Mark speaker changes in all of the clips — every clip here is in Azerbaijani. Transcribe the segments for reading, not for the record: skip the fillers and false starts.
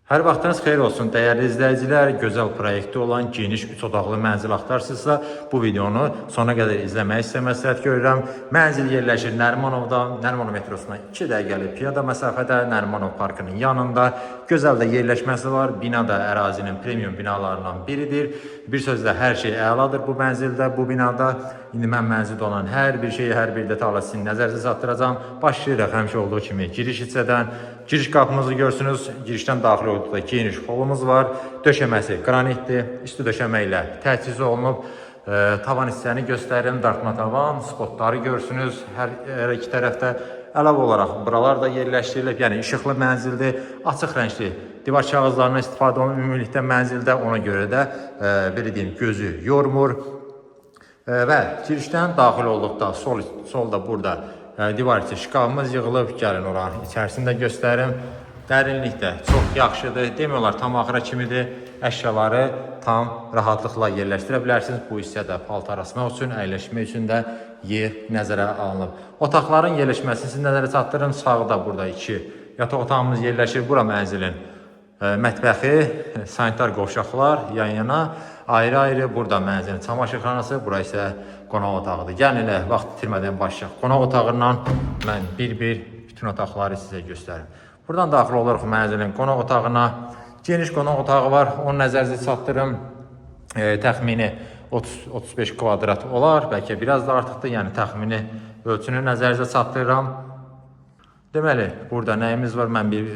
Speaker 1: Hər vaxtınız xeyir olsun dəyərli izləyicilər. Gözəl proyektli olan geniş 3 otaqlı mənzil axtarsınızsa, bu videonu sona qədər izləməyi sizə məsləhət görürəm. Mənzil yerləşir Nərimanovda, Nərimanov metrosuna 2 dəqiqəlik piyada məsafədə, Nərimanov parkının yanında. Gözəl də yerləşməsi var. Bina da ərazinin premium binalarından biridir. Bir sözlə hər şey əladır bu mənzildə, bu binada. İndi mən mənzildə olan hər bir şeyi, hər bir detalı sizin nəzərinizə çatdıracağam. Başlayırıq həmişə olduğu kimi giriş hissədən. Giriş qapımızı görsünüz. Girişdən daxil olduqda geniş holumuz var. Döşəməsi qranitdir. Üstü döşəmə ilə təchiz olunub. Tavan hissəni göstərim, dartma tavan, spotları görsünüz hər iki tərəfdə. Əlavə olaraq buralar da yerləşdirilib, yəni işıqlı mənzildir, açıq rəngli divar kağızlarından istifadə olunub ümumilikdə mənzildə, ona görə də belə deyim, gözü yormur. Və girişdən daxil olduqda solda burada divar içi şkafımız yığılıb. Gəlin oranın içərisini də göstərim. Dərinlik də çox yaxşıdır. Demək olar tam axıra kimidir. Əşyaları tam rahatlıqla yerləşdirə bilərsiniz. Bu hissədə paltar asmaq üçün, əyləşmək üçün də yer nəzərə alınıb. Otaqların yerləşməsini sizin nəzərə çatdırım. Sağda burada iki yataq otağımız yerləşir. Bura mənzilin mətbəxi, sanitar qovşaqlar yan-yana, ayrı-ayrı. Burada mənzilin çamaşırxanası, bura isə qonaq otağıdır. Gəlin elə vaxt itirmədən başlayaq. Qonaq otağından mən bir-bir bütün otaqları sizə göstərim. Buradan daxil oluruq mənzilin qonaq otağına. Geniş qonaq otağı var. Onu nəzərinizə çatdırım. Təxmini 30-35 kvadrat olar. Bəlkə biraz da artıqdır. Yəni təxmini ölçünü nəzərinizə çatdırıram. Deməli, burada nəyimiz var? Mən bir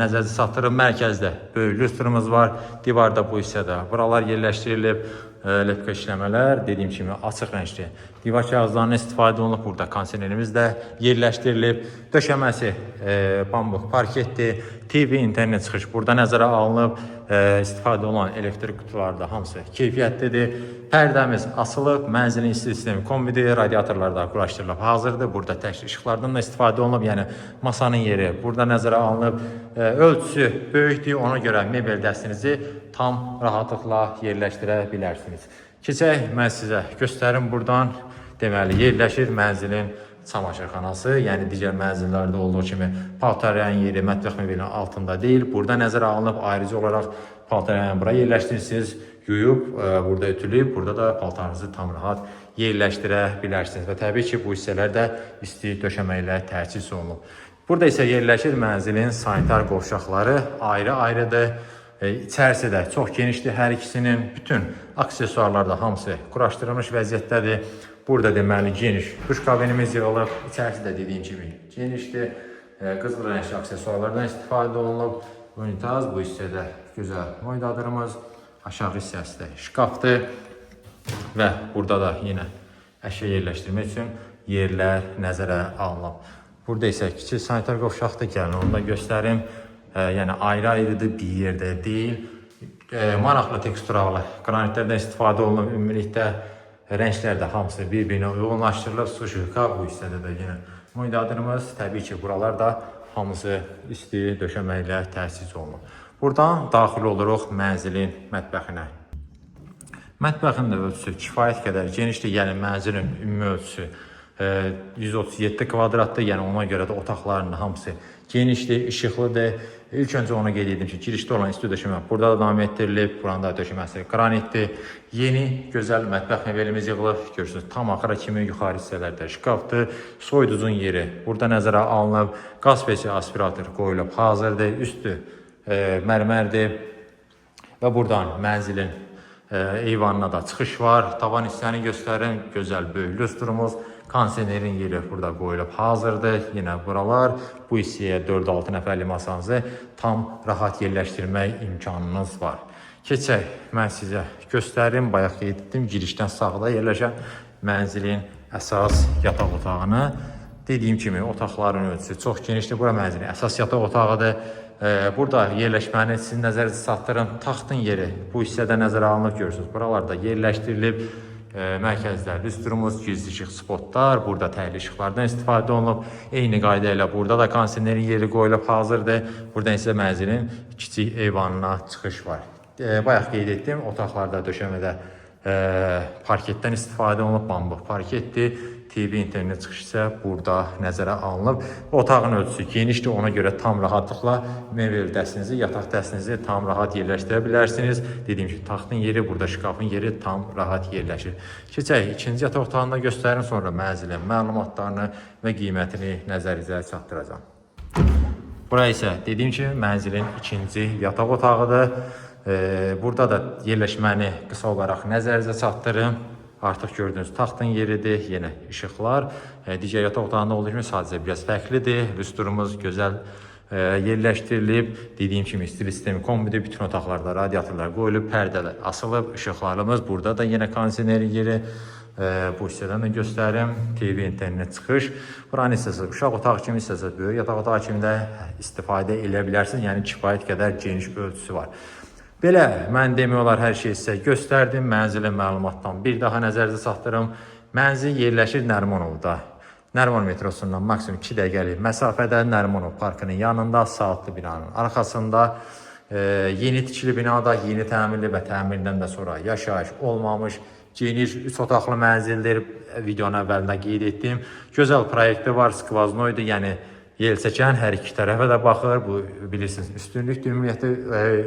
Speaker 1: nəzərinizə çatdırım. Mərkəzdə böyük lüstrumuz var. Divarda bu hissədə buralar yerləşdirilib. Lepka işləmələr, dediyim kimi açıq rəngli divar kağızlarından istifadə olunub. Burada kondisionerimiz də yerləşdirilib. Döşəməsi pambıq parketdir. TV, internet çıxış burada nəzərə alınıb. İstifadə olunan elektrik qutuları da hamısı keyfiyyətlidir. Pərdəmiz asılıb, mənzilin isti sistemi kombidir, radiatorlar da quraşdırılıb hazırdır. Burada tək işıqlardan da istifadə olunub, yəni masanın yeri burada nəzərə alınıb. Ölçüsü böyükdür, ona görə mebel dəstinizi tam rahatlıqla yerləşdirə bilərsiniz. Keçək, mən sizə göstərim buradan. Deməli, yerləşir mənzilin çamaşırxanası, yəni digər mənzillərdə olduğu kimi paltaryan yeri mətbəx mebelinin altında deyil. Burada nəzərə alınıb ayrıca olaraq paltaryan bura yerləşdirirsiniz, yuyub, burada ütülüyüb, burada da paltarınızı tam rahat yerləşdirə bilərsiniz. Və təbii ki, bu hissələr də isti döşəmə ilə təchiz olunub. Burada isə yerləşir mənzilin sanitar qovşaqları, ayrı-ayrıdır. İçərisi də çox genişdir hər ikisinin. Bütün aksesuarlar da hamısı quraşdırılmış vəziyyətdədir. Burada deməli geniş duş kabinimiz yığılıb. İçərisi də dediyim kimi genişdir. Qızıl rəngli aksesuarlardan istifadə olunub. Unitaz bu hissədə gözəl moydadırımız. Aşağı hissəsi də şkafdır. Və burada da yenə əşya yerləşdirmək üçün yerlər nəzərə alınıb. Burada isə kiçik sanitar qovşaqdır. Gəlin onu da göstərim. Yəni ayrı-ayrıdır, bir yerdə deyil. Maraqlı teksturalı qranitlərdən istifadə olunub. Ümumilikdə rənglər də hamısı bir-birinə uyğunlaşdırılıb. Su şıxa bu hissədə də yenə moydadırımız. Təbii ki, buralar da hamısı isti döşəmə ilə təchiz olunub. Buradan daxil oluruq mənzilin mətbəxinə. Mətbəxin də ölçüsü kifayət qədər genişdir. Yəni mənzilin ümumi ölçüsü 137 kvadratdır. Yəni ona görə də otaqların da hamısı genişdir, işıqlıdır. İlk öncə onu qeyd edim ki, girişdə olan isti döşəmə burada da davam etdirilib. Buranın da döşəməsi qranitdir. Yeni, gözəl mətbəx mebelimiz yığılıb. Görürsünüz, tam axıra kimi yuxarı hissələrdə şkafdır. Soyuducun yeri burada nəzərə alınıb. Qaz peçi aspirator qoyulub hazırdır. Üstü mərmərdir. Və buradan mənzilin eyvanına da çıxış var. Tavan hissəni göstərim. Gözəl böyük lüstrumuz. Kondisionerin yeri burada qoyulub hazırdır. Yenə buralar bu hissəyə 4-6 nəfərlik masanızı tam rahat yerləşdirmək imkanınız var. Keçək, mən sizə göstərim. Bayaq qeyd etdim, girişdən sağda yerləşən mənzilin əsas yataq otağını. Dediyim kimi otaqların ölçüsü çox genişdir. Bura mənzilin əsas yataq otağıdır. Burada yerləşməni sizin nəzərinizə çatdırım. Taxtın yeri bu hissədə nəzərə alınıb, görürsünüz. Buralarda yerləşdirilib. Mərkəzdə lüstrumuz, gizli işıq spotlar, burada təhli işıqlardan istifadə olunub. Eyni qayda ilə burada da kondisionerin yeri qoyulub hazırdır. Buradan isə mənzilin kiçik eyvanına çıxış var. Bayaq qeyd etdim, otaqlarda döşəmədə parketdən istifadə olunub, bambuq parketdir. TV internet çıxışı isə burada nəzərə alınıb. Otağın ölçüsü genişdir, ona görə tam rahatlıqla mebel dəstinizi, yataq dəstinizi tam rahat yerləşdirə bilərsiniz. Dediyim kimi taxtın yeri, burada şkafın yeri tam rahat yerləşir. Keçək ikinci yataq otağını da göstərim, sonra mənzilin məlumatlarını və qiymətini nəzərinizə çatdıracağam. Bura isə dediyim kimi mənzilin ikinci yataq otağıdır. Burada da yerləşməni qısa olaraq nəzərinizə çatdırım. Artıq gördüyünüz taxtın yeridir, yenə işıqlar. Digər yataq otağında olduğu kimi sadəcə biraz fərqlidir. Lüstrumuz gözəl yerləşdirilib. Dediyim kimi stil sistemi kombidir. Bütün otaqlarda radiatorlar qoyulub, pərdələr asılıb, işıqlarımız burada da yenə kondisionerin yeri. Bu hissədən də göstərim. TV, internet çıxış. Buranı istəsəz uşaq otağı kimi, istəsəz böyük yataq otağı kimi də istifadə edə bilərsiniz. Yəni kifayət qədər geniş ölçüsü var. Belə, mən demək olar hər şeyi sizə göstərdim. Mənzilin məlumatdan bir daha nəzərinizə çatdırım. Mənzil yerləşir Nərimanovda. Nərimanov metrosundan maksimum 2 dəqiqəlik məsafədə Nərimanov parkının yanında, saatlı binanın arxasında. Yeni tikili binada, yeni təmirli və təmirdən də sonra yaşayış olmamış geniş 3 otaqlı mənzildir. Videonun əvvəlində qeyd etdim. Gözəl proyekti var, skvaznoydur, yəni yel çəkən hər iki tərəfə də baxır. Bu bilirsiniz üstünlükdür ümumiyyətlə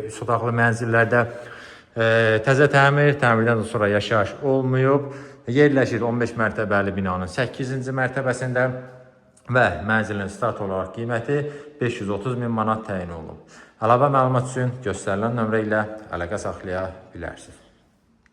Speaker 1: 3 otaqlı mənzillərdə. Təzə təmir, təmirdən də sonra yaşayış olmayıb. Yerləşir 15 mərtəbəli binanın 8-ci mərtəbəsində və mənzilin start olaraq qiyməti 530 min manat təyin olunub. Əlavə məlumat üçün göstərilən nömrə ilə əlaqə saxlaya bilərsiniz.